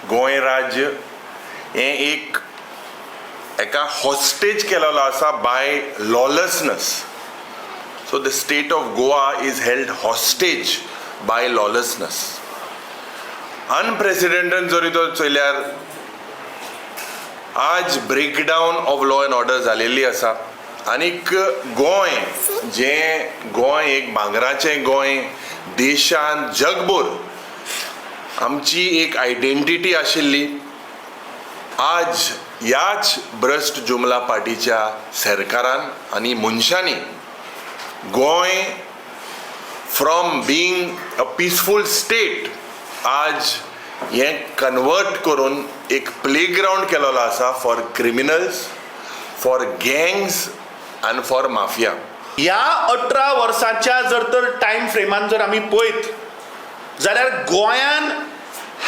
गोंय राज्य हें एक एका हॉस्टेज केलेलो आसा by lawlessness. So the state of Goa is held hostage by lawlessness. Unprecedented जरी तो चोयल्यार आज breakdown of law and order जालेली आसा आनीक गोंय जें गोंय एक भांगराचें गोंय, देशांत जगभर आमची एक आयडेंटिटी आशिल्ली, आज ह्याच भ्रश्ट जुमला पार्टीच्या सरकारान आनी मनशांनी Goa from being a peaceful state आज हें कन्वर्ट करून एक प्लेग्रावंड केलेलो आसा for criminals, for gangs and for mafia. ह्या 18 वर्साच्या जर तर टायम फ्रेमान जर आमी पळयत जाल्यार गोंयान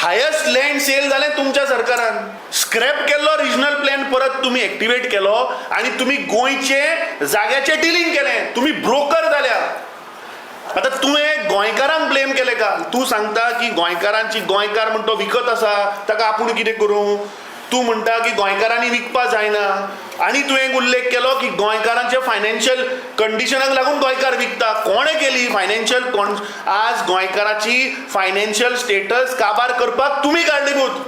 हायस्ट लँड सेल जालें तुमच्या सरकारान. स्क्रॅप केल्लो रिजनल प्लॅन परत तुमी एक्टिवेट केलो आनी तुमी गोंयचे जाग्याचें डिलींग केलें. तुमी ब्रोकर जाल्या. आतां तुवें गोंयकारांक ब्लेम केलें का? तूं सांगता की गोंयकारांची, गोंयकार म्हण तो विकत आसा, ताका आपूण कितें करूं? तूं म्हणटा की गोंयकारांनी विकपा जायना आनी तुवें उल्लेख केलो की गोंयकारांच्या फायनान्शियल कंडिशनाक लागून गोंयकार विकता. कोणें केली फायनान्शियल? कोण आज गोंयकाराची फायनान्शियल स्टेटस काबार करपाक तुमी कारणीभूत.